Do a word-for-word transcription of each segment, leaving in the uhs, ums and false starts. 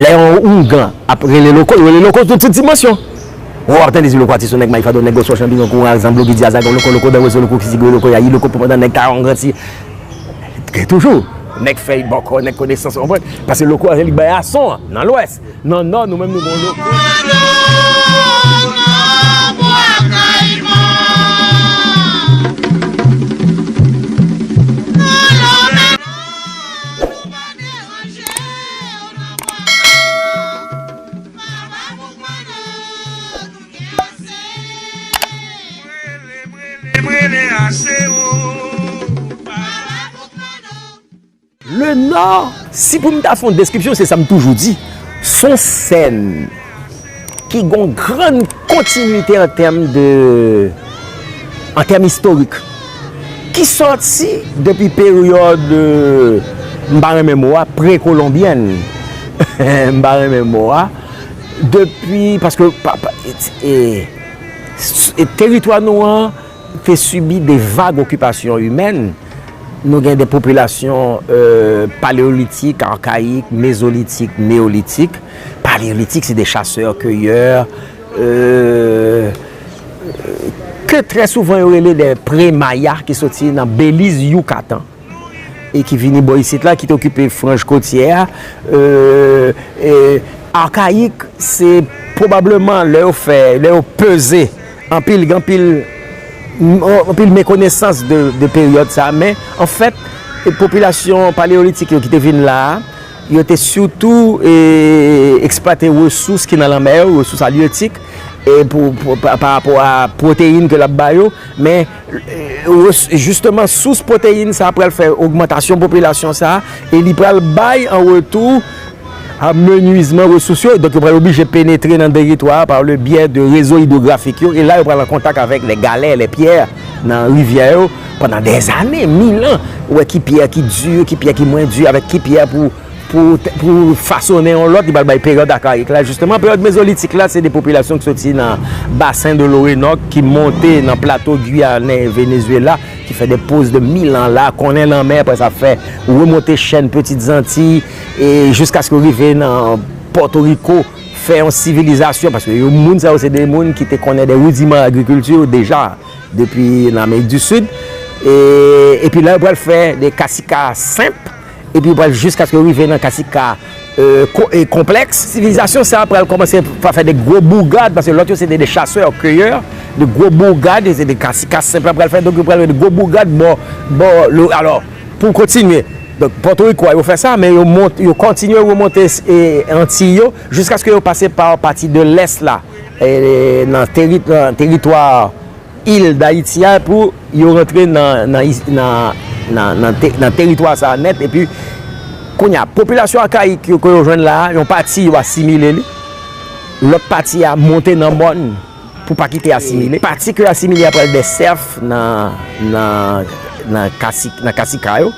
Lè yon oungan ap rele loko, yo rele loko nan tout dimansyon. Ou ap tande di loko atis, nèg mayfado, nèg gwo sò chanpinyon, kou a zanblo, bidi a zagon, loko, loko, dan wè se loko, kizigwe, loko, yayi, loko, popandan, nèg tawon, granti. Gen toujou. Nèg fèy bòkò, nèg konesans, ou konprann? Paske loko a se li k bay ason an, nan lwès. Nan nò, nou menm nou gon loko. Le Nò, si pou m ta fè yon deskripsyon, se sa m toujou di, se yon sèn ki gon grann kontinwite an tèm de, an tèm istorik, ki sòti depi peryòd, euh, m pa renmen mo a, prekolonbyèn. M pa renmen mo a. Depi, paske pa, pa, e, e, e, teritwa nou an te sibi de vag okipasyon imèn. Nou gen de popilasyon, euh, paleolitik, arkayik, mezolitik, neolitik. Paleolitik, se de chasè, keyè, euh, ke trè souvan yo rele de pre-maya ki soti nan Beliz, Yucatan, e ki vini bò isit la, ki te okipe franj kotyè a. Euh, e arkayik, se pwobableman lè yo fè, lè yo peze anpil, anpil, anpil mekonesans de, de peryòd sa, men anfèt, e popilasyon paleolitik yo ki te vin la a, yo te sitou, e, eksplwate resous ki nan lanmè yo, resous alyetik, e pou, pou, pa, pa rapò a pwoteyin ke l ap ba yo, men, e, res-, jisteman, sous pwoteyin sa a pral fè ogmantasyon popilasyon sa a, e li pral bay an retou amenizman resous yo, donk yo pral oblije penetre nan teritwa a par le biais de rezo idwografik yo, e la yo pral an kontak avèk lè galè, lè pyè nan rivyè yo pandan dèzane, mil an, wè ki pyè ki di, ki pyè ki mwen di, avèk ki pyè pou, pou, pou fasonnen yon lòt, li pral bay peryòd akayik la, jisteman, peryòd mezolitik la, se de popilasyon ki soti nan basen de l'Orénoque, ki monte nan plato gwiyanen Venezuela, ki fè de poz de mil an la, konnen lanmè, apre sa fè remonte chèn Pitit Zanti, e jiskaske yo rive nan Pòtoriko, fè yon sivilizasyon, paske yo, moun sa yo, se de moun ki te konnen de ridiman agrikilti deja, depi nan Amerik di Sid, e, epi la, yo pral fè de kasika senp, epi yo pral jiskaske yo rive nan kasika, e, ko-, e, konplèks. Sivilizasyon sa a pral kòmanse pa fè de gwo bougad, paske lòt yo se te de chasè, keyè, de gwo bougad, e se de kasika senp la pral fè, donk yo pral fè de gwo bougad bò, bò, lo, alò, pou kontinye. Donk, Pòtoriko a, yo fè sa, men yo mont-, yo kontinye remonte, e, Antiy yo, jiskaske yo pase pa pati de lès la, e, nan teri-, nan teritwa il Dayiti a, pou yo rantre nan, nan, nan, nan, nan te-, nan teritwa sa a nèt, epi kounye a, popilasyon akayik yo ke yo jwenn la a, yon pati yo asimile li, lòt pati a monte nan mòn pou pa kite asimile. Pati ke asimile a pral de sèf nan, nan, nan kasik-, nan kasika yo.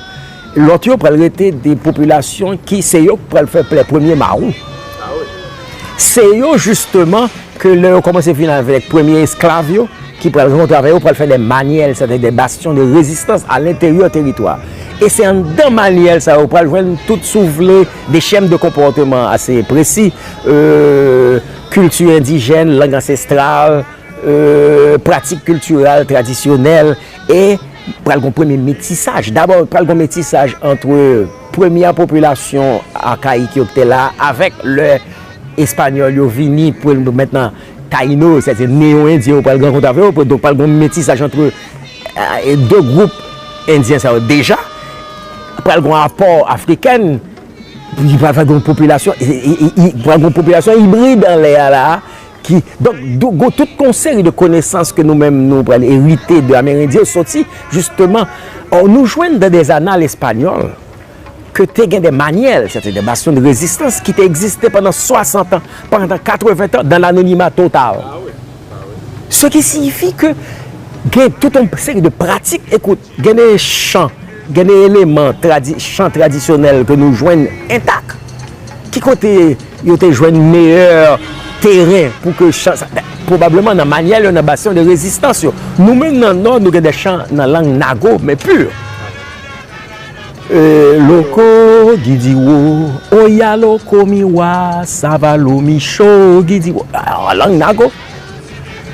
Lòt yo pral rete de popilasyon ki se yo k pral fè plè premye mawon. Se yo, jisteman, ke lè yo kòmanse vin avèk premye esklav yo, ki pral rankontre avè yo, pral fè de manyèl, sètadi de bastyon de rezistans a lenteryè teritwa. E se anndan manyèl sa yo pral jwenn tout, si w vle, de schèmes de comportement assez précis, euh, kilti endijèn, lang ansestral, euh, pratik kiltirèl tradisyonèl, e pral gon premye metisaj. Dabò, pral gon metisaj ant premyè popilasyon akayik yo ki te la a, avèk lè Espanyòl yo vini, pou mentnan Tayino, sètadi neyo-endyen yo pral rankontre avè yo, donk pral gon metisaj ant, e, de gwoup endyen sa yo deja, pral gon apò afriken, li pral fè gon popilasyon, e, e, e, e, pral gon popilasyon ibrid anlè a la, ki, donk, dou-, gon tout gon seri de konesans ke nou menm nou pral erite de Amerendyen yo soti, jisteman, ò, nou jwenn dan de zanal espanyòl ke te gen de manyèl, sètadi de bastyon de rezistans, ki te egziste pandan swasant an, pandan katreven tan, dan lanonima total. Ce qui signifie que gen tout yon seri de pratik, ekout, gen de chan, gen de eleman tradi-, chan tradisyonèl ke nou jwenn entak. Ki kote yo te jwenn meyè teren pou ke chan, sa, pwobableman nan manyèl yo, nan bastyon de rezistans yo. Nou menm nan Nò, nou gen de chan nan lang nago, men pur. Eh, loko, gidiwo, oya loko miwa, savalo micho, gidiwo. Ah, an lang nago.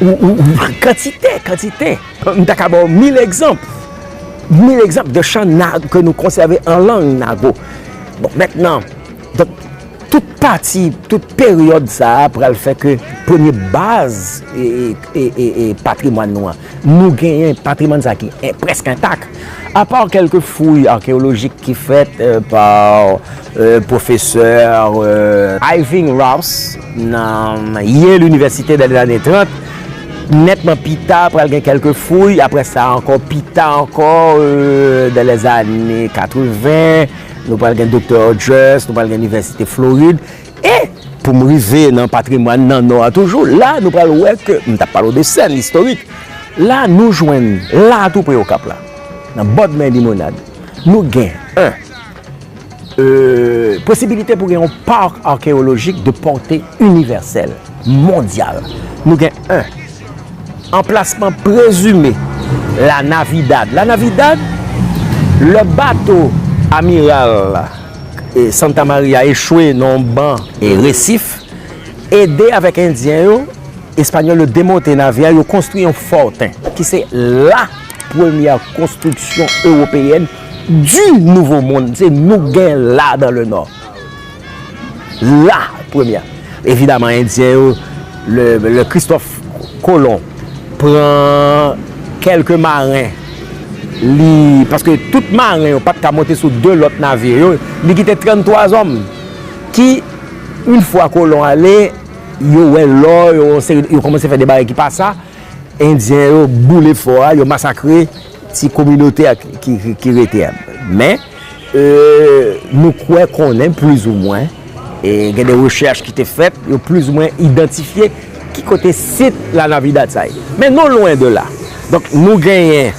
Ou, ou, ou, kantite, kantite. M ta ka ba w mil egzanp. Mil egzanp de chan nag ke nou konsève an lang nago. Bon, mentnan, donk, tout pati, tout peryòd sa a pral fè ke premye baz e, e, e, e, e patrimwàn nou an. Nou genyen patrimwàn sa ki en, prèske entak. Apa kèlke fouy akeyolojik ki fèt, eh, pa, eh, pwofesè, eh, Irving Ross nan Yale University dan lè zane trant, nètman pita, pral gen kèlke fouy, apre sa ankò pita ankò, eh, dan lè zane katreven, nou pral gen Doktè Hodges, nou pral gen Inivèsite Florid. E pou m rive nan patrimwàn nan Nò a toujou, la nou pral wè ke, m t ap pale w de sèn istorik, la nou jwenn, la tou pre Okap la, nan bòdmè limonad, nou gen, en, euh, posibilite pou gen yon park akeyolojik de pòte inivèsèl, mondyal. Nou gen, en, anplasman prezime La Navidad. La Navidad, lè bato amiral, eh, Santa Maria echwe nan yon ban, eh, resif, ede avèk Endyen yo, Espanyòl yo demonte navè a, yo konstwi yon fòten, ki se la premyè konstriksyon ewopeyèn du Nouveau Monde. Se nou gen la dans le Nord. La premyè. Evidaman, Endyen yo, lè, lè Christophe Colomb pran kèlke maren, li, paske tout maren yo pa t ka monte sou de lòt navye yo, li kite tranntwa zòm ki, yon fwa Colomb ale, yo wè lò, yo, se, yo kòmanse fè de bagay ki pa sa, Endyen yo boule fò a, yo masakre ti kominote a ki, ki, ki rete a. Men, euh, nou kwè konnen plizoumwen, e gen de rechèch ki te fèt, yo plizoumwen idantifye ki kote sit La Navidad sa ye. Men non lwen de la. Donk, nou genyen,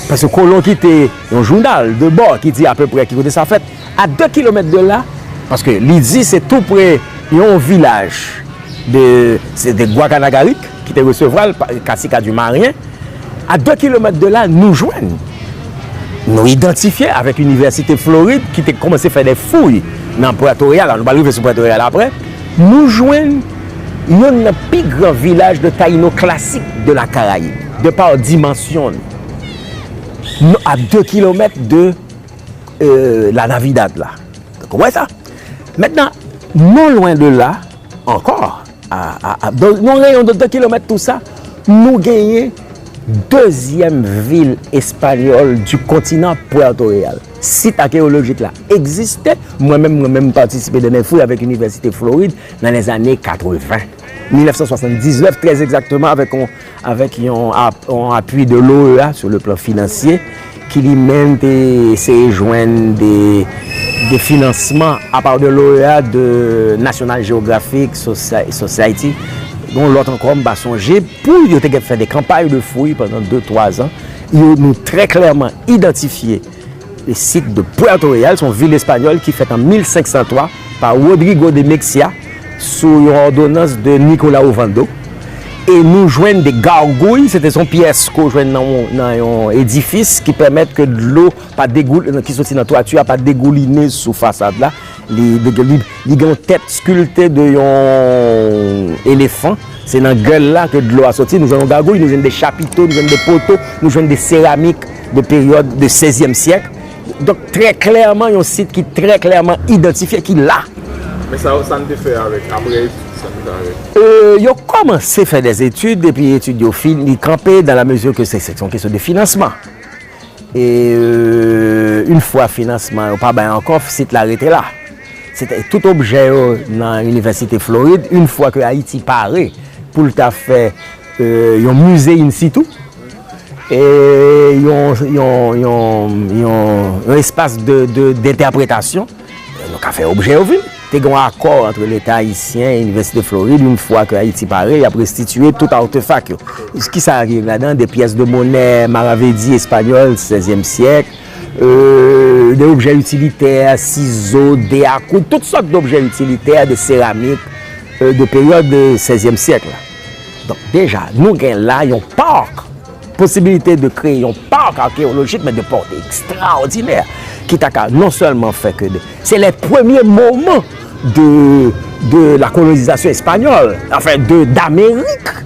paske Colomb kite yon jounal de bò ki di apeprè ki kote sa fèt, a de kilomèt de la, paske li di se tou pre yon vilaj de, se de Guacanagaric ki te resevwa l, pa, Cacique du Marien. A de kilomèt de la, nou jwenn, nou idantifye avèk Inivèsite Florid ki te kòmanse fè de fouy nan Puerto Real, nou pral rive sou Puerto Real apre, nou jwenn youn nan pi gran vilaj de Tayino klasik de la Karayib, de pa dimansyon l. Nou, a de kilomèt de, euh, La Navidad la. Donk, ou wè sa? Mentnan, non lwen de la, ankò, a, a, a, donk, yon reyon de de kilomèt tou sa, nou genyen dezyèm vil espanyòl du continent, Puerto Real. Sit akeyolojik la egziste. Mwen menm, mwen menm, m patisipe de mèfri avèk Inivèsite Florid nan lèzane katreven. Mil nèf san swasanndiznèf, trè egzakteman, avèk yon, avèk yon ap-, yon apui de l'O E A sou le plan finansye, ki li menm te eseye jwenn de, de finansman apa de l'O E A, de National Geographic Soci-, Society, yon lòt ankò, m pa sonje, pou yo te gen fè de kanpay de fouy pandan de, twa zan. Yo, nou trè klèman idantifye le sit de Puerto Real, se yon vil espanyòl ki fèt an mil senk san twa pa Rodrigo de Mexia sou yon òdonans de Nicolau Ovando. E nou jwenn de gargouy, se te, se yon pyès ke w jwenn nan yon, nan yon edifis ki pèmèt ke dlo pa degoul-, ki soti nan twati a pa degouline sou fasad la. Li, li, li gen yon tèt skilte de yon elefan. Se nan gèl la ke dlo a soti. Nou jwenn yon gagouy, nou jwenn de chapito, nou jwenn de poto, nou jwenn de seramik de peryòd de sèzyèm syèk. Donk, trè klèman, yon sit ki trè klèman idantifye, ki la. Men sa, sa n te fè avèk, apre etid, sa n te fè avèk? Euh, yo kòmanse fè des études, epi etid yo fini kanpe, dans la mesure que se, se yon kesyon de finansman. E, euh, yon fwa finansman yo pa bay ankò, sit la rete la. Se te, tout objè yo nan Inivèsite Florid, yon fwa ke Ayiti pare pou l ta fè, euh, yon mize in situ, e yon, yon, yon, yon, yon espas de, de, dentèpretasyon, nou ka fè objè yo vini. Te gen yon akò ant Leta ayisyen e Inivèsite Florid, yon fwa ke Ayiti pare, y ap restitiye tout artefak yo. Kisa ki gen ladan? De pyès de monè, maravedi espanyòl, sèzyèm syèk, euh, de objè itilitè, sizo, de akoud, tout sòt d'objè itilitè, de seramik, euh, de peryòd de sèzyèm syèk la. Donk, deja, nou gen la yon park, posibilite de kreye yon park akeyolojik, men de pòte ekstraòdinè, ki ta ka non sèlman fè ke de, se les premiers moments de, de la colonisation espagnole, enfin, de, d'Amérique.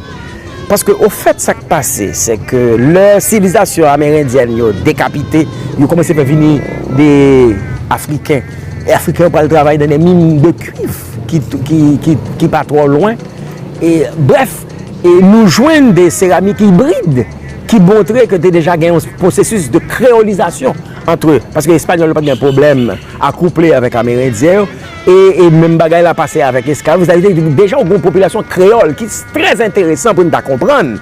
Paske, ofèt, sa k pase, se ke lè sivilizasyon amerendyèn yo dekapite, yo kòmanse fè vini de Afriken. E Afriken yo pral travay dans des mines de cuivre ki, ki, ki, ki pa twò lwen. E, brèf, e nou jwenn de seramik ibrid ki montre ke te deja gen yon pwosesis de kreyolizasyon ant, paske espanyòl yo pa t gen pwoblèm akouple avèk amerendyen yo, e, e menm bagay la pase avèk esklav, sa vle di deja yon popilasyon kreyòl ki trè enteresan pou n ta konprann,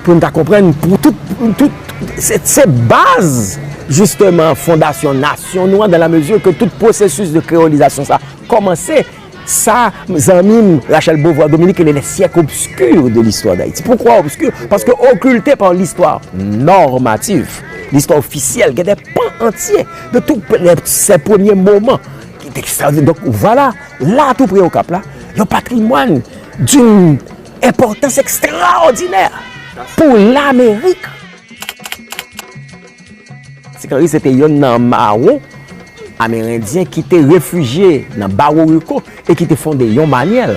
pou n ta konprann pou tout, tout, se, se baz, jisteman, fondasyon nasyon nou an, dans la mesure que tout pwosesis de kreyolizasyon sa kòmanse. Sa, zanmi m, Rachel Beauvoir Dominique, rele les siècles obscurs de l'histoire d'Haïti. Pourquoi obscur? Parce que occulté par l'histoire normative, l'histoire officielle, gen de pan antye de tout le, ces premiers moments. Donk, vwala, la, tou pre Okap la, yon patrimwàn d'une importance extraordinaire pour l'Amérique. Ti Henry se te yonn nan mawon amerendyen ki te refijye nan Bawo Rico e ki te fonde yon manyèl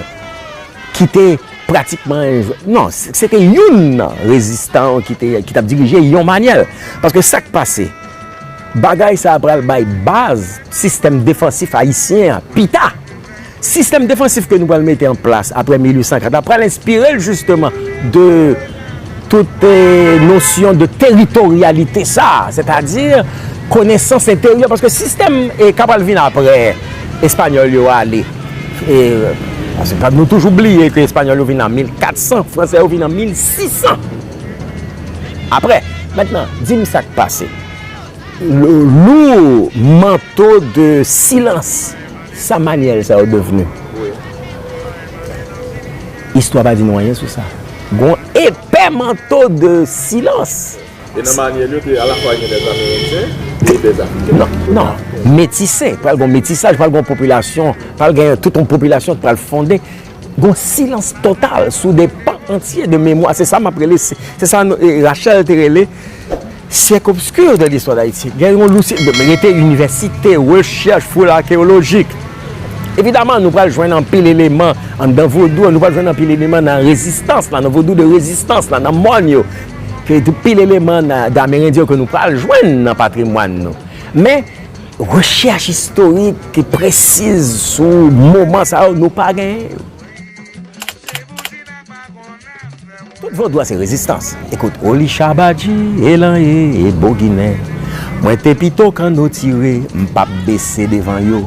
ki te pratikman, non, se te youn nan rezistan ki te, ki t ap dirije yon manyèl. Paske sa k pase, bagay sa a pral bay baz sistèm defansif ayisyen an pita. Sistèm defansif ke nou pral mete an plas apre mil uit san kat la pral enspire l jisteman de tout, eh, nosyon de teritoryalite sa, sètadi konesans enteryè, paske sistèm, eh, k ap pral vin apre espanyòl yo ale, eh, paske nou toujou bliye ke espanyòl yo vin an mil kat san, fransè yo vin an mil sis san. Apre, mentnan, di m sa k pase. Lou-, lourd manteau de silence. Sa manyèl sa yo devni? Istwa pa di nou anyen sou sa. Gon epè manteau de silence. E nan manyèl yo, te alafwa gen des Amérindiens e des Africains. Non, non. Metise. Pral gon metisaj, pral gon popilasyon, pral gen tout yon popilasyon ki pral fonde. Gon silans total sou de pan antye de memwa. Se sa m ap rele, se, se sa nou, e, Rachel te rele siècle obscur de l'histoire d'Haïti. Gen yon lou si-, rete inivèsite, rechèch, fouy akeyolojik. Evidaman, nou pral jwenn anpil eleman anndan vodou, nou pral jwenn anpil eleman nan rezistans la, nan vodou de rezistans la, nan mòn yo, ke anpil eleman nan, de amerendyen yo ke nou pral jwenn nan patrimwàn nou. Men, rechèch istorik ki presiz sou moman sa yo, nou pa genyen yo. Tout vodou a se rezistans. Ekout, Oli Chabadji, Elan e, e Boginen. Mwen te pito kanno tire, m p ap bese devan yo.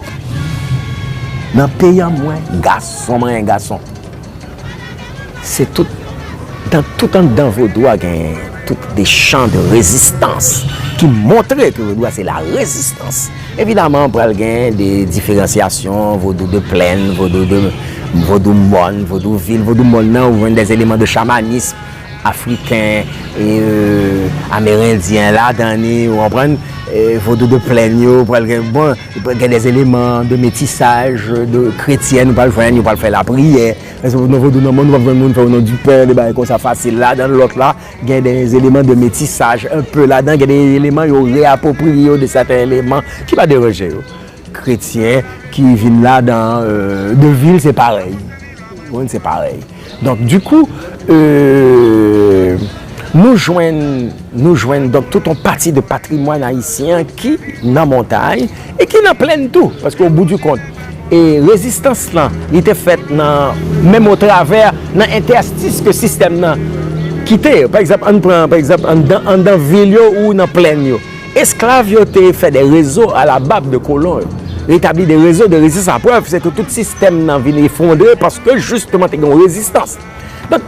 Nan peyi an mwen, gason mwen gason. Se tout, dan tout anndan vodou a gen tout de chan de rezistans ki montre ke vodou a se la rezistans. Evidaman, pral gen de diferansyasyon, vodou de plèn, vodou de, vodou mòn, vodou vil, vodou mòn nan, ou jwenn de eleman de chamanism afriken, e, amerendyen ladan li, ou konprann? E, vodou de plèn yo, pral gen, bon, gen de eleman de metisaj, de kretyen, ou pral jwenn, yo pral fè lapriyè. Paske nan vodou nan mòn, ou p ap jwenn moun fè au nom du père, de bagay konsa fasil la, dan lòt la, gen de eleman de metisaj, enpe ladan, gen de eleman yo reapwopriye yo de sèten eleman ki pa deranje yo. Kretyen ki vin ladan, euh, de vil, se parèy. Ou konprann, se parèy. Donk, dikou, euh, nou jwenn, nou jwenn, donk, tout yon pati de patrimwàn ayisyen an ki nan montay e ki nan plèn tou. Paske, au bout du compte, e rezistans lan, li te fèt nan, menm otravè, nan entèstis ke sistèm nan kite. Pa egzanp, ann pran, pa egzanp, anndan, anndan vil yo ou nan plèn yo. Esklav yo te fè de rezo a la bab de kolon yo, retabli de rezo de rezistans. Laprèv, se ke tout sistèm nan vin efondre paske jisteman te gen yon rezistans. Donk,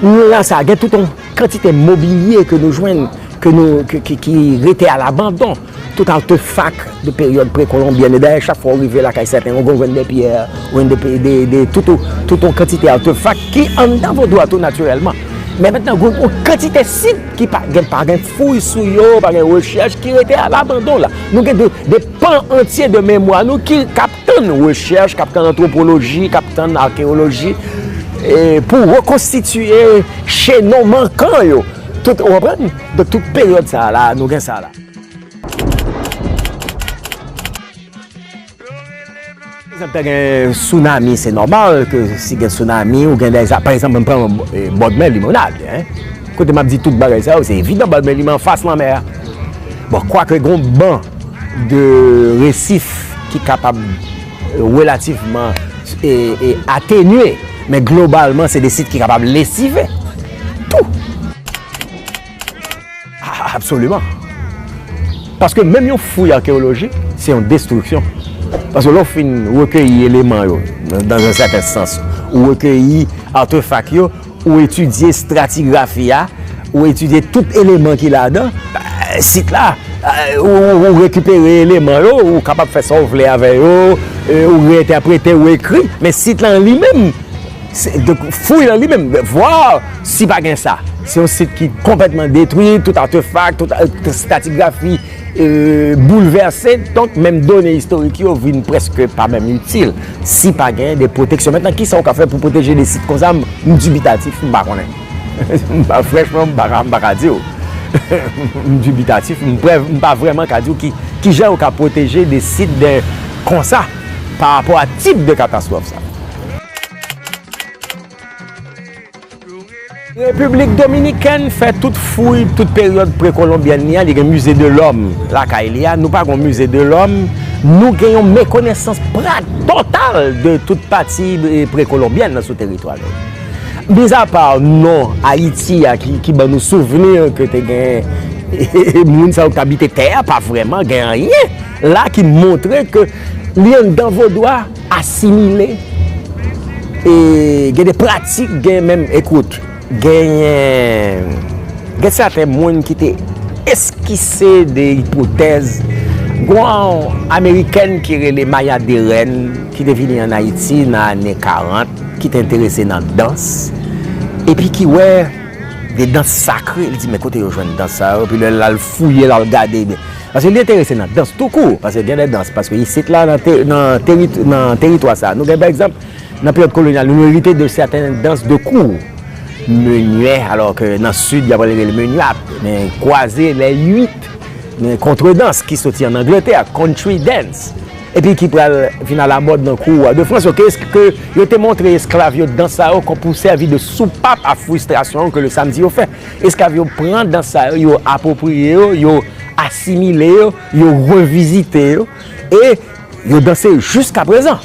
nan sa, gen tout yon kantite mobilye ke nou jwenn, ke nou, ke, ki, ki rete a labandon. Tout artefak de peryòd prekolonbyèn. E dayè, chak fwa w rive lakay sèten, ou jwenn de pyè, ou jwenn de, de, de, tout, tout yon kantite artefak ki anndan vodou a tou natirèlman. Men mentnan, gon, gon kantite sit ki pa gen, pa gen fouy sou yo, pa gen rechèch, ki rete a labandon la. Nou gen de, de pan antye de memwa nou ki, k ap tann rechèch, k ap tann antwopoloji, k ap tann akeyoloji, e pou rekonstitiye chenon mankan yo. Tout, ou konprann? Donk, tout peryòd sa a la, nou gen sa la. Lè gen tsunami, se nòmal ke si gen tsunami ou gen de, pa egzanp, mwen pran, eh, bòdmè Limonad, en. Kote m ap di tout bagay sa yo, se evidan, bòdmè Limonad anfas lanmè a. Bon, kwake gen yon ban de resif ki kapab, eh, relativman, eh, eh, atenye, men globalman, se de sit ki kapab lesive tou. Ah, absoliman. Paske menm yon fouy akeyolojik, se yon destriksyon. Paske lè w fin rekeyi eleman yo, dans un certain sens, ou rekeyi atefak yo, ou etidye stratigrafi a, ou etidye tout eleman ki ladan, eh, sit la, eh, ou, ou, ou rekipere eleman yo, ou kapab fè sa w vle avè yo, eh, ou reyentèprete, ou ekri, men sit la an li menm, se, donk, fouy lan li menm, vwa, si pa gen sa, se yon sit ki konplètman detwi, tout atefak, tout, eh, stratigrafi, eh, boulvèse, donk, menm done istorik yo vin prèske pa menm itil, si pa gen de pwoteksyon. Mentnan, kisa w ka fè pou pwoteje de sit konsa? M, m dibitatif, m pa konnen. M pa, franchman, m pa ka, m pa ka di w. M dibitatif, m prè, m pa vrèman ka di w ki, ki jan yo ka pwoteje de sit de konsa pa rapò a tip de katastwòf sa. Repiblik Dominikèn fè tout fouy, tout peryòd prekolonbyèn li a, li gen Musée de l'Homme lakay li a. Nou pa gen Musée de l'Homme, nou gen yon mekonesans pra-, total de tout pati, eh, prekolonbyèn nan sou teritwa nou. Mizapa non Ayiti a ki, ki ban nou souvni ke te gen moun sa yo k t abite tè a, pa vrèman gen anyen la ki montre ke li anndan vodou a asimile. E gen de pratik, gen menm, ekout, genyen, gen sèten moun ki te eskise de ipotèz. Gen yon Amerikèn ki rele Maya Deren, ki te vini ann Ayiti nan ane karant, ki te enterese nan dans, epi ki wè de dans sakre. Li di, "Men kote yo jwenn dans sa yo?" Epi lè l al fouye, l al gade, paske li enterese nan dans tou kou, paske gen de dans, paske isit la, nan te-, nan teri-, nan teritwa sa, nou gen, pa egzanp, nan peryòd kolonyal, nou erite de sèten dans de kou. Menyè, alò ke nan sid, y ap rele l menyat, men kwaze, lè uit, men kontredans ki soti ann Angletè, country dance, epi ki pral vin alamòd nan kou wa de Frans yo, ke, ke yo te montre esklav yo dans sa yo kon pou sèvi de soupap a fristrasyon ke le samdi yo fè. Esklav yo pran dans sa yo, yo apwopriye yo, yo asimile yo, yo revizite yo, e yo danse jiska prezan.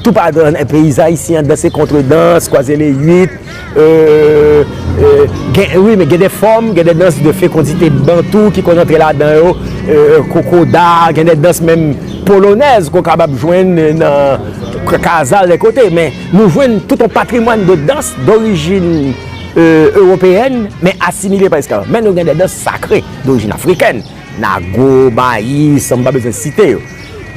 Tou pa dan, peyi ayisyen an danse kontredans, kwaze le uit, euh, euh, gen, wi, men gen de fòm, gen de dans de fekondite bantou ki konn antre ladan yo, euh, kokoda, gen de dans menm polonèz ke w kapab jwenn nan k-, kazal de kote, men nou jwenn tout yon patrimwàn de dans dorijin, euh, ewopeyèn, men asimile pa esklav. Men nou gen de dans sakre dorijin afrikèn, nago, mayi, san m pa bezwen site yo.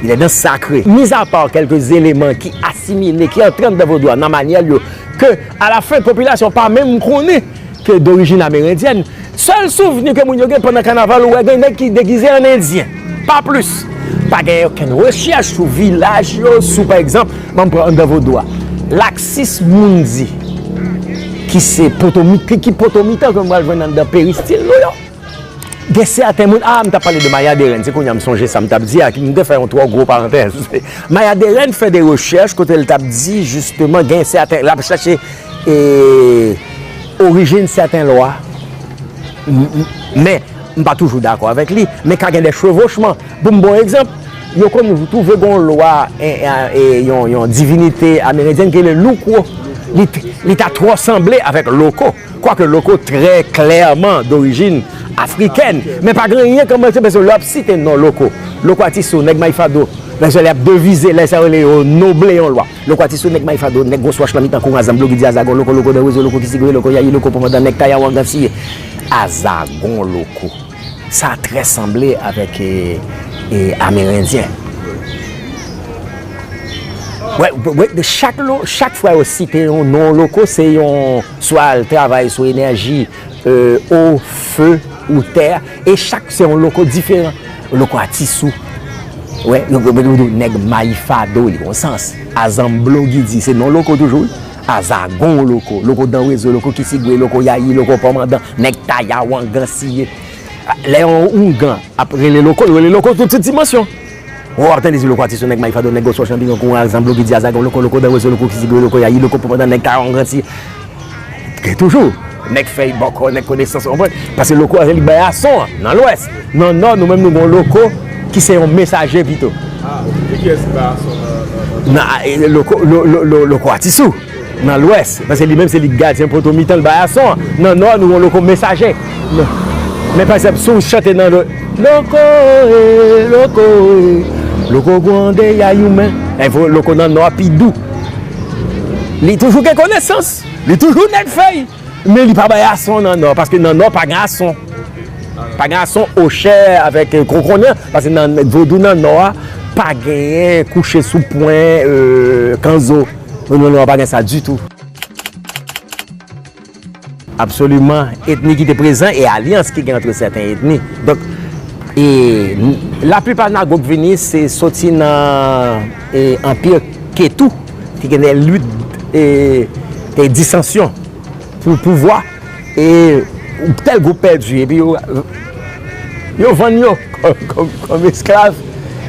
Li de dans sakre. Mizapa kèlke eleman ki asimile, ki antre anndan vodou a nan manyèl yo, ke alafen popilasyon pa menm konnen ke dorijin amerendyèn. Sèl souvni ke moun yo gen pandan kanaval, ou wè gen nèg ki degize an endyen. Pa plis. Pa gen okenn rechèch sou vilaj yo, sou, pa egzanp, ban m pran anndan vodou a. Laksis Moundi, ki se potomi-, ki, ki potomitan ke m pral jwenn anndan peristil nou yo. Gen sèten moun, a, m t ap pale de Maya Deren, se kounye a m sonje sa m t ap di a, m te fè yon twò gwo parantèz. Maya Deren fè de rechèch kote l t ap di, jisteman, gen sèten, l ap chache, e, orijin sèten lwa. M, m, men, m pa toujou dakò avèk li, men ka gen de chevochman. Pou m ba w egzanp, yo konn twouve gen yon lwa, e, e, e, yon, yon divinite amerendyèn ki rele Lukwo. Li t-, li ta twò sanble avèk Loko. Kwake Loko trè klèman dorijin afrikèn, men pa gen anyen kòm manje, paske lè w ap site non Loko, Loko Atisou, nèg Mayfado, lè sa lè ap devize, lè sa yo rele yo noble yon lwa. Loko Atisou, nèg Mayfado, nèg gwo swach nan mitan kou, Azanblo ki di Azagon Loko, Loko Danrezo, Loko Kisigwe, Loko Yayi, Loko Pòmandan, nèg Taya Wangan Siye. Azagon Loko. Sa trè sanble avèk, e, e, Amerendyen. Wè, wè, wè, chak lo-, chak fwa yo site yon non Loko, se yon swa l travay sou enèji, e, o, fe ou tè, e chak se yon Loko diferan. Loko Atisou. Wè, yo, yo, yo, yo, nèg Mayfado, li gon sans. Azanblo Gidi, se non Loko toujou, wi. Azagon Loko, Loko Danrezo, Loko Kisigwe, Loko Yayi, Loko Pòmandan, nèg Taya Wangan Siye. Lè yon oungan ap rele Loko, l rele Loko tout, tout dimansyon. Ou ap tande di loko atis, nèg may fado, nèg gwo sò chanpinyon, kou al zanblo ki di azagan, loko, loko, dan rezo, loko, ki zigwe, loko, yayi, loko, pou pandan nèg ka ranganti. Gen toujou. Nèg fèy bòkò, nèg konesans, ou konprann? Paske loko a se li k bay ason an, nan lwès. Nan nò, nou menm nou gon loko ki se yon mesaje pito. Ah, ki kiyès ki bay ason nan, nan, nan... Nan, a, e, loko, lo, lo, lo, loko atis ou. Nan lwès, paske li menm se li k gadyen poto mitan, l bay ason an. Nan nò, nou gon loko mesaje. Men pa egzanp, si w chante nan lo, loko, e, loko, e, loko gwande yayoumen. Enfo, loko nan nò a pi dou. Li toujou gen konesans, li toujou nèg fèy, men li pa bay ason nan nò, paske nan nò pa gen ason. Pa gen ason ochè avèk, e, kokonnen, paske nan vodou nan nò a, pa genyen kouche sou pwen, e, kanzo. Vodou nan nò a pa gen sa ditou. Absoliman, etni ki te prezan e alyans ki gen antre sèten etni. Donk, e, n-, laplipa Nago k vini, se soti nan, e, Anpi Ketou, ki gen de lit, e, e disansyon pou pouvwa, e tèl gwoup pèdi, epi yo, yo vann yo kòm, kòm, kòm esklav,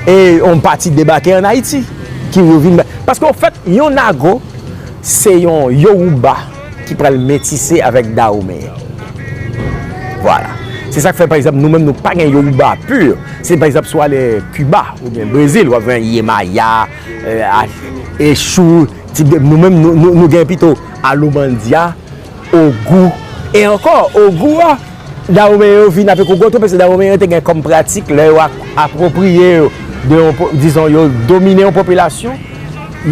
e yon pati debake ann Ayiti, ki yo vin ba-, paske, anfèt, yon Nago, se yon Yoruba ki pral metise avèk Dawomen. Vwala. Se sa k fè, pa egzanp, nou menm, nou pa gen Yoruba pur. Se, pa egzanp, si w ale Kiba, oubyen Brezil, w ap jwenn Yemaya, e, a, Echou, tip de, nou menm, nou, nou, nou gen pito Alomandia, Ogou. E ankò, Ogou a, Dawomen yo vin avèk Ogou tou, paske Dawomen yo te gen kòm pratik, lè yo ak-, apwopriye yo de yon po-, dizon, yo domine yon popilasyon,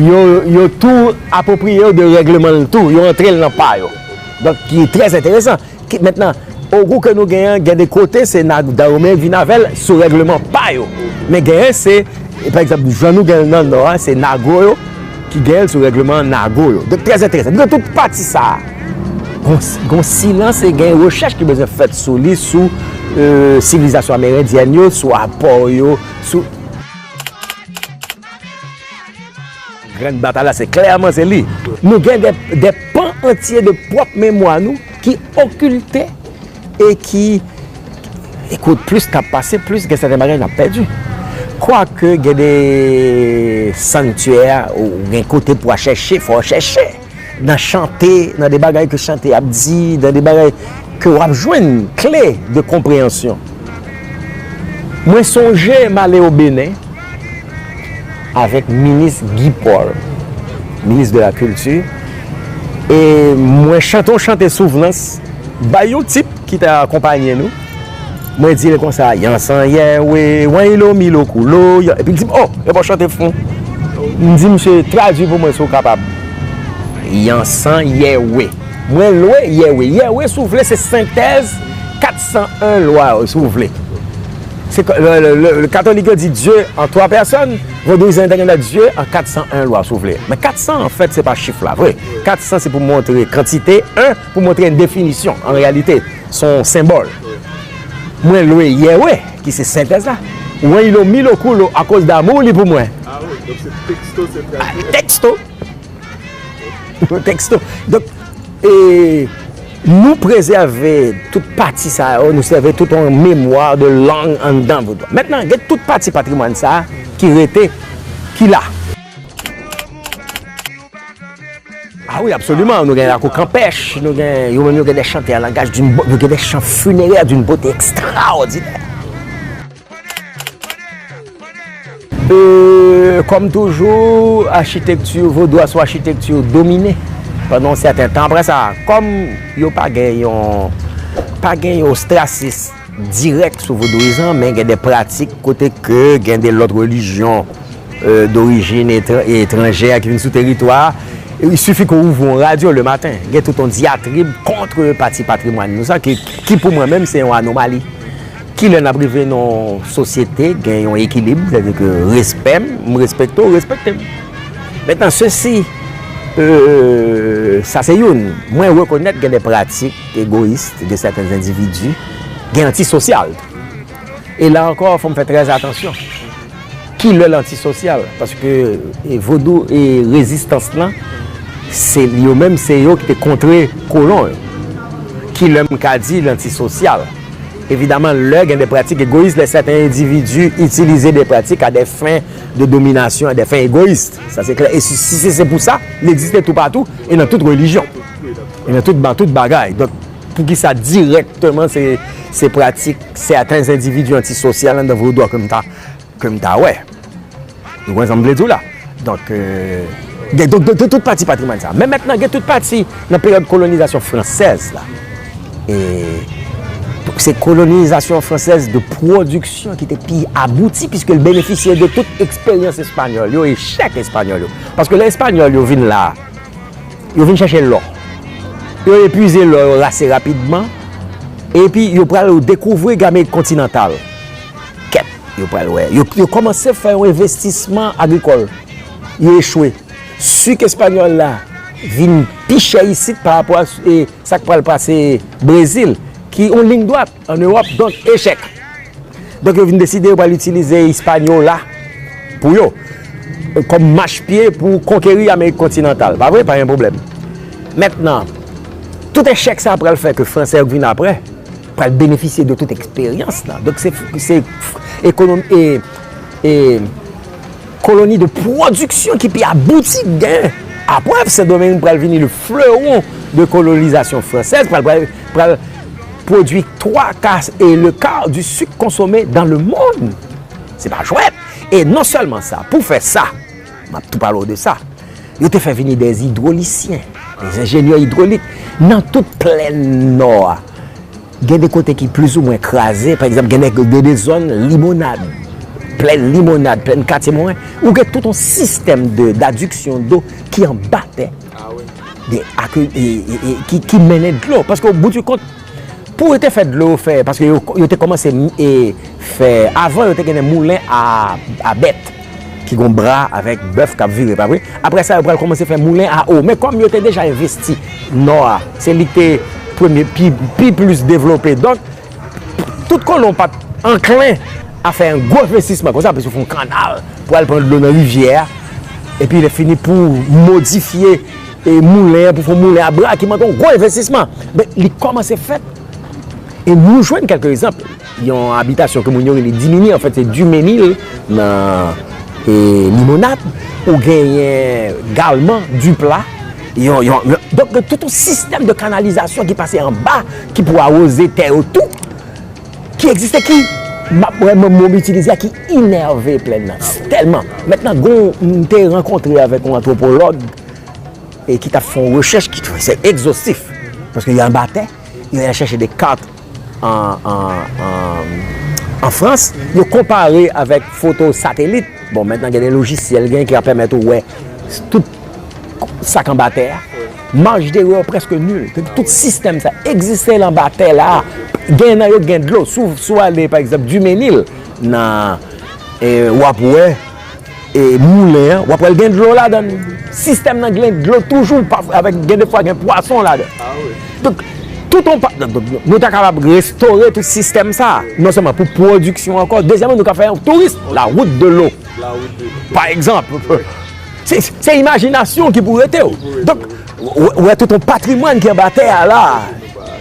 yo, yo tou apwopriye yo de règleman l tou, yo antre l nan pa yo. Donk, ki trè enteresan. Ki, mentnan, Ogou ke nou genyen an, gen de kote, se na-, Dawomen vin avè l sou règleman pa yo. Men genyen, se, pa egzanp, jan nou gen l nan nò a, se Nago yo ki gen l sou règleman Nago yo. Donk, trè enteresan. Donk, tout pati sa a, gon, gon silans e gen rechèch ki bezwen fèt sou li, sou, e, sivilizasyon amerendyèn yo, sou apò yo, sou Grann batay la, se klèman se li. Nou gen de, de pan antye de pwòp memwa nou ki okilte e ki, ekout, plis k ap pase, plis gen sèten bagay n ap pèdi. Kwake gen de sanktyè, ou gen kote pou w al chèche, fò w chèche. Nan chante, nan de bagay ke chante ap di, nan de bagay ke w ap jwenn kle de konpreyansyon. Mwen sonje m ale o Benen avèk minis Guy Paul, minis de la Kilti, e mwen chante yon chante souvnans bay yon tip ki t akonpaye nou. Mwen di l konsa, yansan yèwe, wan ilo milo kulo, yan-, epi l di m, o, epa w chante fon. M di misye, tradui pou mwen si w kapab. Yansan yèwe. Mwen lwe yèwe. Yèwe, si w vle, se sentèz kat san en lwa yo, si w vle. Se kò-, le, le, le, le katolik yo di Dye an twa pèsòn, vodouyizan yo te gen Dye an kat san en lwa, si w vle. Men kat san, anfèt, se pa chif la vre. Kat san, se pou montre kantite, en, pou montre yon definisyon, an reyalite. Se yon senbòl. Mwen lwe yèwe, ki se sentèz la. Wan ilo milo kulo akoz damou li pou mwen. Ah wi, donk se teksto, se tradui. Teksto. Teksto. Donk, e, nou prezève tout pati sa yo, nou sèvi tout yon memwa de lang anndan vodou. Mentnan, gen tout pati patrimwàn sa a ki rete, ki la. Ah wi, absoliman. Nou gen lakou kanpèch, nou gen, yo menm yo gen de chante a langaj d'une bo-, yo gen de chan finerè d'une beauté extraordinaire. E, kòm toujou, achitekti vodou a se yon achitekti domine pandan yon sèten tan. Apre sa, kòm yo pa gen yon, pa gen yon ostrasis dirèk sou vodouyizan, men gen de pratik kote ke gen de lòt relijyon, e, dorijin etra-, etranjè ki vin sou teritwa a. Il suffit ke w ouvri yon radyo le maten, gen tout yon dyatrib kont pati patrimwàn nou sa, ki, ki pou mwen menm se yon anomali. Kilè n ap rive nan yon sosyete, gen yon ekilib, sètadi ke respè m, m respekte w, w respekte m. Mentnan, sesi, e, sa se youn. Mwen rekonèt gen de pratik egoyis de sèten endividi, gen antisosyal tou. E la ankò, fò m fè trè atansyon. Kilè l antisosyal? Paske, e, vodou e rezistans lan, se yo menm, se yo ki te kontre kolon yo. Kilè m ka di l antisosyal? Evidaman, lè gen de pratik egoyis, lè sèten endividi itilize de pratik a de fen de dominasyon, a de fen egoyis. Sa se klè. E si, si se, se pou sa, li egziste toupatou e nan tout relijyon. E nan tout, nan tout bagay. Donk, poukisa dirèkteman se, se pratik sèten endividi antisosyal anndan vodou a ke m ta, ke m ta wè? Nou konprann sa m vle di w la? Donk, euh, gen, donk, de, de tout pati patrimwàn sa. Men mentnan, gen tout pati nan peryòd kolonizasyon fransèz la. E se kolonizasyon fransèz de pwodiksyon ki te pi abouti, piske l benefisye de tout eksperyans espanyòl yo, echèk espanyòl yo. Paske lè espanyòl yo vin la, yo vin chèche lò. Yo epuize lò yo ase rapidman. Epi yo pral dekouvri Amerik kontinantal. Kèt, yo pral wè. Yo, yo kòmanse fè yon envestisman agrikòl. Yo echwe. Sik espanyòl la vin pi chè isit pa rapò a, e, sa k pral pase Brezil, ki yon liy dwat ann Ewòp, donk echèk. Donk, yo vin deside yo pral itilize Hispaniola pou yo, kòm machpye pou konkeri Amerik kontinantal. Pa vre? Pa gen pwoblèm. Mentnan, tout echèk sa a pral fè ke Fransè yo k vin apre pral benefisye de tout eksperyans la. Donk, se, se ekonomi, e, e, koloni de pwodiksyon ki pi abouti k genyen. Aprè, Sendomeng pral vini le fleuron de kolonizasyon fransèz, pral, pral, pral pwodui twa ka e le quart du sucre consommé dans le monde. Se pa jwèt. E non sèlman sa, pou fè sa, m ap tou pale w de sa, yo te fè vini de idwolisyen, de enjenyè idwolik nan tout plèn nò a. Gen de kote ki plizoumwen kraze, pa egzanp, gen de, gen de zòn Limonad, plèn Limonad, plèn Katye Moren, ou gen tout yon sistèm de, d'adduction d'eau ki anba tè, de, ak, e, e, e, ki, ki mennen dlo. Paske, au bout du compte, pou yo te fè dlo yo fè, paske yo, yo te kòmanse, e, fè, avan yo te gen moulen a, a bèt, ki gon bra avèk bèf k ap vire, pa vre? Aprè sa, yo pral kòmanse fè moulen a o. Men kòm yo te deja envesti nò a, se li k te premye, pi, pi plis devlope. Donk, tout kolon pa t anklen a fè yon gwo envestisman konsa, paske yo fè yon kannal pou al pran dlo nan rivyè a, epi lè fini pou modifye, e, moulen an, pou fè yon moulen a bra ki mande yon gwo envestisman. Men li kòmanse fèt, e nou jwenn kèk egzanp. Yon abitasyon ke moun yo rele Dimini, anfèt, se Dimenil nan, e, Limonad. Ou genyen Galman, Dipla. Yon, yon, yon, donk, tout yon sistèm de kanalizasyon ki pase anba, ki pou awoze tè yo tou, ki egziste, ki, m ap wè, m, m itilize a, ki inève plèn nan. Tèlman. Mentnan, gon, m te rankontre avèk yon antwopològ, e ki t ap fè yon rechèch ki, se egzostif. Paske yo anba tè, yo al chèche de kat an, an, an, an Frans, yo konpare avèk foto satelit. Bon, mentnan gen de lojisyèl gen ki ap pèmèt ou wè tout sa k anba tè a. Marj derè yo prèske nil. Tout sistèm sa egziste l anba tè la. Gen nan yo gen dlo. Si w, si w ale, pa egzanp, Dimenil, nan, e, w ap wè, e, moulen an, w ap wè l gen dlo ladan l. Sistèm nan gen dlo toujou, pa, avèk, gen de fwa gen pwason ladan. Donk, tout yon pa, donk, donk, nou ta kapab restore tout sistèm sa, non sèlman pou pwodiksyon ankò, dezyèmman, nou ka fè yon touris, la route de l'eau. Pa egzanp, se, se imajinasyon ki pou rete w. Donk, w, w, w wè tout yon patrimwàn ki anba tè a la,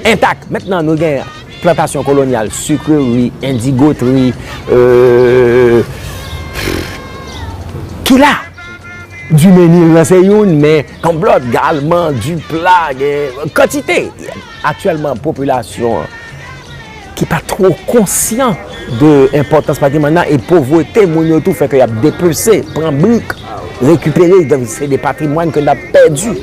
entak. Mentnan, nou gen plantasyon kolonyal, sikri, endigotri, euh, ki la. Dimenil lan se youn, men Kanblòt, Galman, Dipla, gen kantite. Aktyèlman, popilasyon an, ki pa two konsyan de enpòtans patrimwàn nan, e povrete moun yo tou fè ke y ap depese, pran brik, rekipere, donk se de patrimwàn ke n ap pèdi.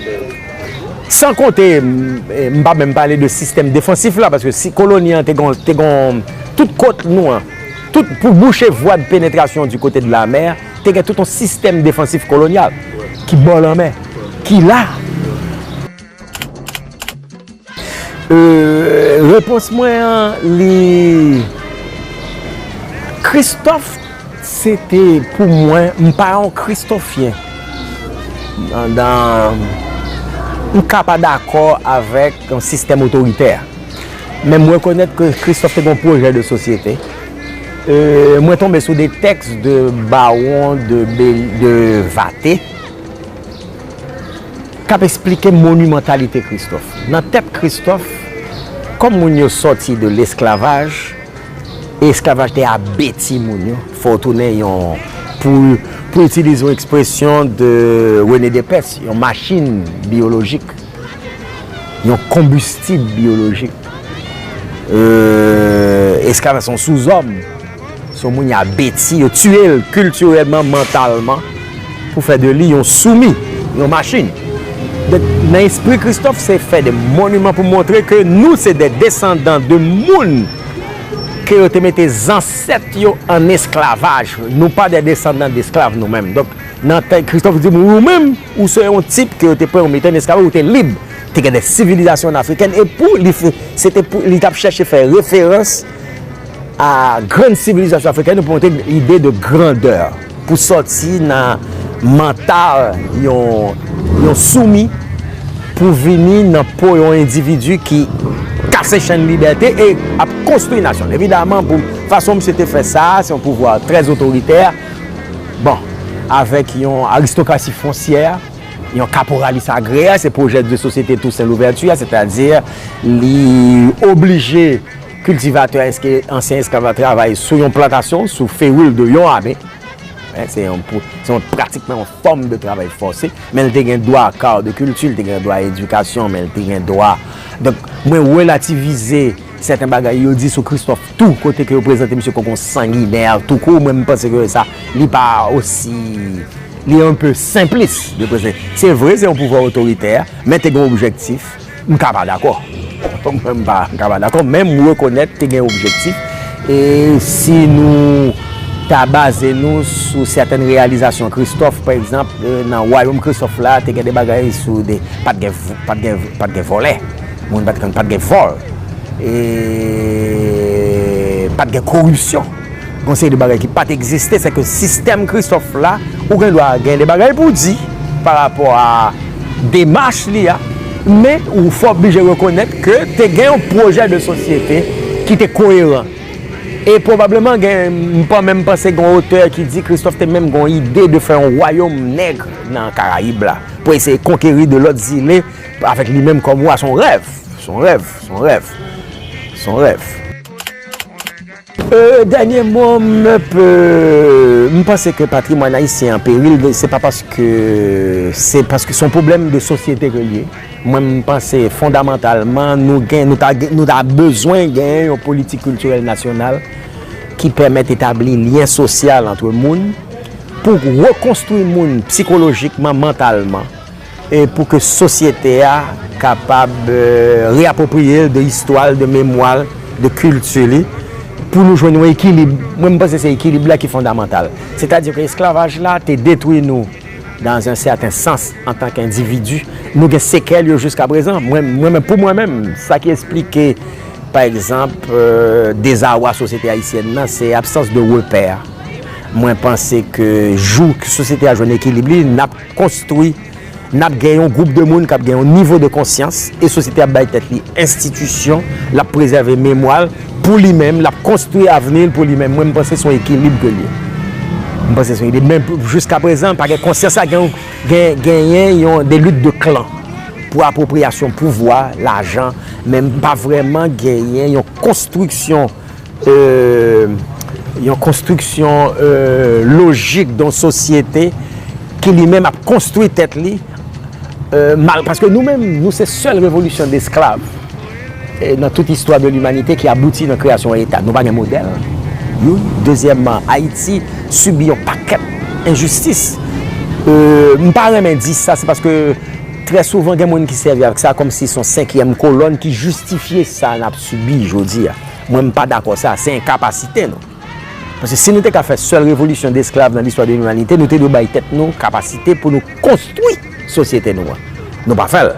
San konte, m, m pa menm pale de sistèm defansif la, paske si koloni an te gon, te gon, tout kot nou an, tout pou bouche vwa de penetrasyon di kote de la mè, te gen tout yon sistèm defansif kolonyal ki bò lanmè, ki la. Euh, repons mwen an, li, Kristòf, se te pou mwen, m pa yon kristofyen. Nan, nan, m ka pa dakò avèk yon sistèm otoritè. Men m rekonèt ke Kristòf te gen yon pwojè de sosyete. Euh, mwen tonbe sou de tèks de Bawon de Bel-, de Vate, k ap esplike monimantalite Kristòf. Nan tèt Kristòf, kòm moun yo sòti de lesklavaj, Esklavaj te abeti moun yo. Fò w tounen yon, pou, pou itilize yon ekspresyon de René Dépès, yon machin biyolojik, yon konbistib biyolojik. Euh, esklavaj se yon souzòm. Se yon moun y abeti, yo tiye l kiltirèlman, mantalman, pou fè de li yon soumi, yon machin. Donk, nan espri Christophe, se fè de moniman pou montre ke nou se de desandan de moun ke yo te mete zansèt yo an esklavaj. Nou pa de desandan desklav nou menm. Donk, nan tèks Christophe di, ou menm, ou se yon tip ke yo te pran, yo mete an esklavaj, ou te lib. Te gen de sivilizasyon afrikèn, e pou li, se te pou li t ap chèche fè referans a grann sivilizasyon afrikèn pou montre ide de grandè, pou sòti nan mantal yon, yon soumi, pou vini nan po yon endividi ki kase chenn libète e ap konstwi nasyon l. Evidaman, pou fason misye te fè sa, se yon pouvwa trè otoritè, bon, avèk yon aristokrasi fonsyè, yon kaporalis agrè, se pwojè de sosyete Tousen Louvèti a, sètadi li oblije kiltivatè, èske ansyen esklav la travay sou yon plantasyon, sou feril de yon abe. Hein, se yon, se yon pratikman yon fòm de travay fòse, men l te gen dwa kar de kilti, l te gen dwa edikasyon, men l te gen dwa. Donk, mwen relativize sèten bagay yo di sou Christophe tou, kote ke yo prezante misye kòm yon sanginè, tou kou, mwen m panse ke sa, li pa osi, li un peu senplis de prezante. Se vre, se yon pouvwa otoritè, men te gen objektif. M ka pa dakò. Mwen, m pa, m ka pa dakò, men m rekonèt te gen objektif. E si nou ta baze nou sou sèten reyalizasyon Christophe, pa egzanp, euh, nan wayòm Christophe la, te gen de bagay sou de, pa t gen, pa t gen, pa t gen vòlè. Moun pa t konn, pa t gen vòl. E pa t gen koripsyon. Gon seri de bagay ki pa t egziste, se ke sistèm Christophe la, ou gen dwa gen de bagay pou di pa rapò a demach li a, men ou fò oblije rekonèt ke te gen yon pwojè de sosyete ki te koyeran. E pwobableman gen, m pa menm panse gen yon otè ki di Christophe te menm gen yon ide de fè yon wayòm nèg nan Karayib la, pou eseye konkeri de lòt zile avèk li menm kòm wa. Se yon rèv, se yon rèv, se yon rèv, se yon rèv. Euh, dènye mo, m pe, m panse ke patrimwàn ayisyen an peril, se pa paske, se paske se yon pwoblèm de sosyete ke l ye. Mwen, m panse fondamantalman, nou gen, nou ta, nou ta bezwen gen yon politik kiltirèl nasyonal ki pèmèt etabli lyen sosyal ant moun, pou rekonstwi moun sikolojikman, mantalman, e pou ke sosyete a kapab, euh, reapwopriye l de istwa l, de memwa l, de kilti li, pou nou jwenn yon ekilib. Mwen, m panse se ekilib la ki fondamantal. Sètadi ke esklavaj la te detwi nou, dans un certain sens, antanke endividi. Nou gen sekèl yo jiska prezan. Mwen, mwen menm, pou mwen menm, sa ki esplike, pa egzanp, euh, dezawa sosyete ayisyèn nan, se absans de repè. Mwen panse ke jou sosyete a jwenn ekilib li, n ap konstwi, n ap gen yon gwoup de moun k ap gen yon nivo de konsyans, e sosyete ap bay tèt li enstitisyon, l ap prezève memwa l pou li menm, l ap konstwi avni l pou li menm. Mwen, m panse se yon ekilib ke l ye. M panse se yon ekilib. Men pou, jiska prezan, pa gen konsyans la, gen, gen, genyen yon, de lit de klan pou apwopriyasyon pouvwa, lajan, men pa vrèman genyen yon konstriksyon, euh, yon konstriksyon, euh, lojik de yon sosyete ki li menm ap konstwi tèt li, euh, mal, paske nou menm, nou se sèl revolisyon desklav, eh, nan tout istwa de limanite ki abouti nan kreyasyon yon Eta. Nou pa gen modèl, youn. Dezyèmman, Ayiti sibi yon pakèt enjistis. Euh, m pa renmen di sa, se paske trè souvan gen moun ki sèvi avèk sa kòmsi se yon senkyèm kolòn ki jistifye sa n ap sibi jodi a. Mwen, m pa dakò sa, se enkapasite nou. Paske si nou te ka fè sèl revolisyon desklav nan listwa de limanite, nou te dwe bay tèt nou kapasite pou nou konstwi sosyete nou an. Nou pa fè l.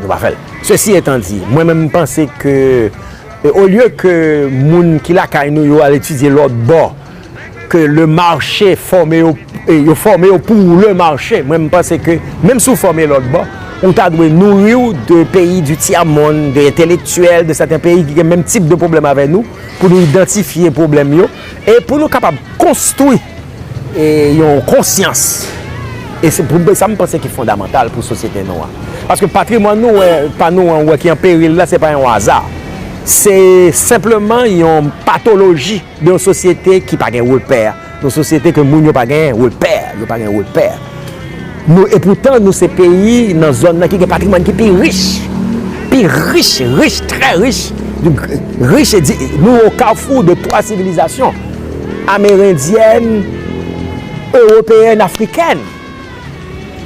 Nou pa fè l. Sesi etan di, mwen menm m panse ke, e, olye ke moun ki lakay nou yo al etidye lòt bò, ke le marché fòme yo, e, yo fòme yo pou le marché, mwen m panse ke menm si w fòme lòt bò, ou ta dwe nouri w de peyi du tiers monde, de entelektyèl de sèten peyi ki gen menm tip de pwoblèm avè nou, pou nou idantifye pwoblèm yo, e pou nou kapab konstwi e yon konsyans. E se pou sa m panse ki fondamantal pou sosyete nou an. Paske patrimwàn nou, wè, pa nou an, wè, ki an peril la, se pa yon aza. Se senpleman yon patoloji de yon sosyete ki pa gen repè, yon sosyete ke moun yo pa gen repè, yo pa gen repè. Nou, epoutan, nou se peyi nan zòn nan ki gen patrimwàn ki pi rich, pi rich, rich, trè rich, rich, e di, nou o kafou de twa sivilizasyon, amerendyèn, ewopeyèn, afrikèn.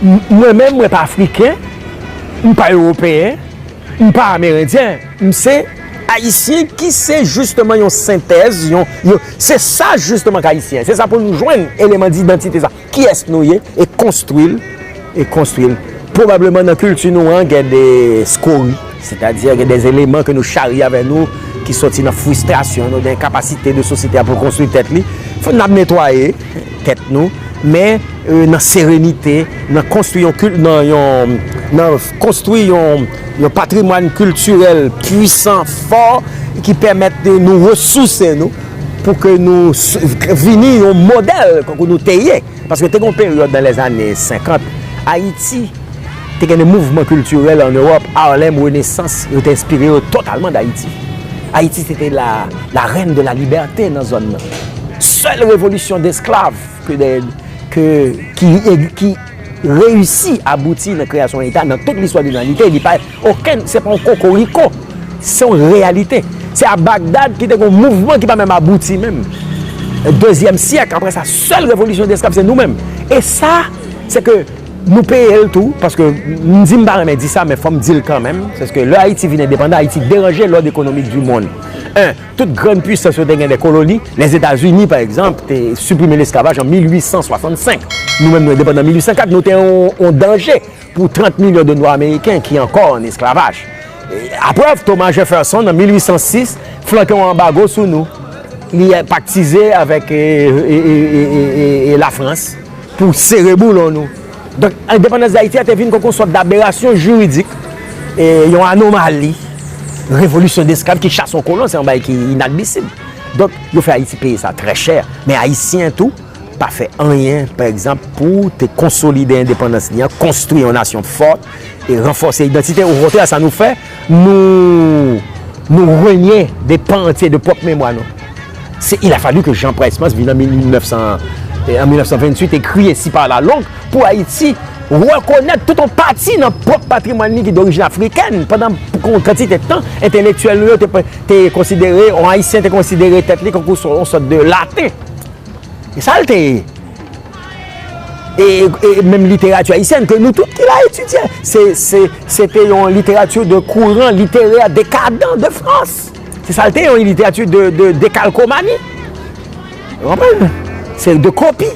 M-, mwen menm, mwen pa afriken, m pa ewopeyen, m pa amerendyen, m se ayisyen ki se jisteman yon sentèz, yon, yon, se sa jisteman k ayisyen. Se sa pou nou jwenn eleman didantite sa. Kiyès nou ye e konstwi l, e konstwi l. Pwobableman nan kilti nou an, gen de skori, sètadi gen de eleman ke nou charye avè nou ki soti nan fristrasyon nou, de enkapasite de sosyete a pou konstwi tèt li. Fò n ap netwaye tèt nou, men, e, nan serenite, nan konstwi yon kil-, nan yon, nan konstwi yon, yon patrimwàn kiltirèl pwisan, fò, ki pèmèt de nou resouse nou pou ke nou s-, vini yon modèl konkou nou te ye. Paske te gen yon peryòd nan lèzane senkant, Ayiti te gen de mouvman kiltirèl an Ewòp, Harlem, Renesans, yo te enspire yo totalman d Ayiti. Ayiti se te la, la reine de la liberté nan zòn nan. Sèl revolisyon desklav ke de, ke, ki, ki reyisi abouti nan kreyasyon yon Eta nan tout listwa de limanite, li pa okenn, se pa yon kokoriko, se yon reyalite. Se a Bagdad ki te gen yon mouvman ki pa menm abouti menm. Dezyèm syèk, apre sa, sèl revolisyon desklav, se nou menm. E sa, se ke nou peye l tou, paske m di m pa renmen di sa, men fò m di l kanmenm, se ke lè Ayiti vin endepandan, Ayiti deranje lòd ekonomik di monn. En, tout grann pwisans yo te gen de koloni, Lèzetazini, pa egzanp, te siprime lesklavaj an mil uit san swasannsenk. Nou menm, nou endepandan mil uit san kat, nou te yon, yon danje pou trant milyon de nwa ameriken ki ankò an esklavaj. E, aprèv, Thomas Jefferson, an mil uit san sis, flanke yon anbago sou nou. Li paktize avèk, e, e, e, e, e, e Lafrans pou sere boulon nou. Donk, endepandans Dayiti a te vin kòm yon sòt daberasyon jiridik, e, yon anomali. Revolisyon desklav ki chase yon kolon, se yon bagay ki inadmisib. Donk, yo fè Ayiti peye sa trè chè. Men Ayisyen tou pa fè anyen, pa egzanp, pou te konsolide endepandans li an, konstwi yon nasyon fò e ranfòse idantite. Okontrè, sa nou fè, nou, nou renye de pan antye de pwòp memwa nou. Se, il a fallu que Jean Price-Mars vin an mil nèf san, e, an mil nèf san venntuit e kriye si pa la long pou Ayiti rekonèt tout yon pati nan pwòp patrimwàn li ki dorijin afrikèn. Pandan yon kantite tan, entelektyèl nou yo te, te konsidere, yon Ayisyen te konsidere tèt li tankou yon sòt de Laten. E sa l te ye. E, e menm literati ayisyèn ke nou tout ki la etidye, se, se, se te yon literati de kouran literè dekadan de Frans. Se sa l te ye, yon literati de, de dekalkomani. Ou konprann? Se de kopi.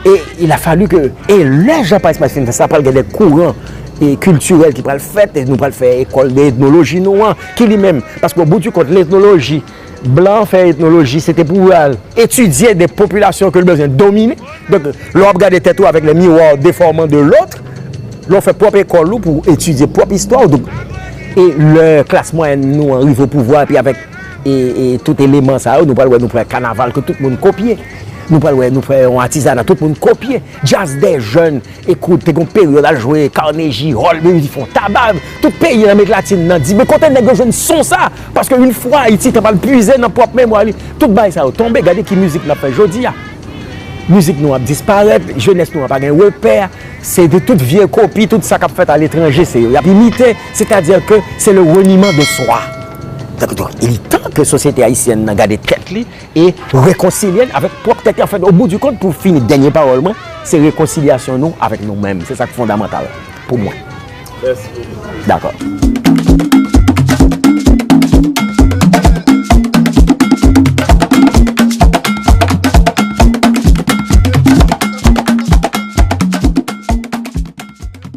E il a fallu que, e lè Jean Price-Mars fin fè sa, pral gen de kouran e kiltirèl ki pral fèt, e nou pral fè ekòl de etnoloji nou an, ki li menm, paske o bout di kont, letnoloji, blan fè etnoloji, se te pou al etidye de popilasyon ke l bezwen domine. Donk, lè w ap gade tèt ou avèk les miroirs déformants de l'autre, lè w fè pwòp ekòl ou pou etidye pwòp istwa w, donk, e lè klas mwayèn nou an rive o pouvwa, epi avèk e, e tout eleman sa yo, nou pral wè nou fè kanaval ke tout moun kopye. Nou pral wè nou fè yon atizana tout moun kopye. Djaz dè jèn, ekout, te gen yon peryòd al jwe Carnegie Hall, men li fè yon taba. Tout peyi nan Amerik Latin nan di, men kote nèg yo jwenn son sa? Paske yon fwa Ayiti te pral pwize nan pwòp memwa li. Tout bagay sa yo tonbe, gade ki mizik n ap fè jodi a. Mizik nou ap disparèt, jenès nou an pa gen repè. Se de tout vye kopi, tout sa k ap fèt aletranje, se yo y ap imite, sètadi ke se le reniement de soi. Donk, il est temps ke sosyete ayisyèn nan gade tèt li e rekonsilye l avèk pwòp tèt li. Anfèt, o bout di kont, pou fini, dènye pawòl mwen, se rekonsilyasyon nou avèk nou menm. Se sa k fondamantal pou mwen. Mèsi bokou. Dakò.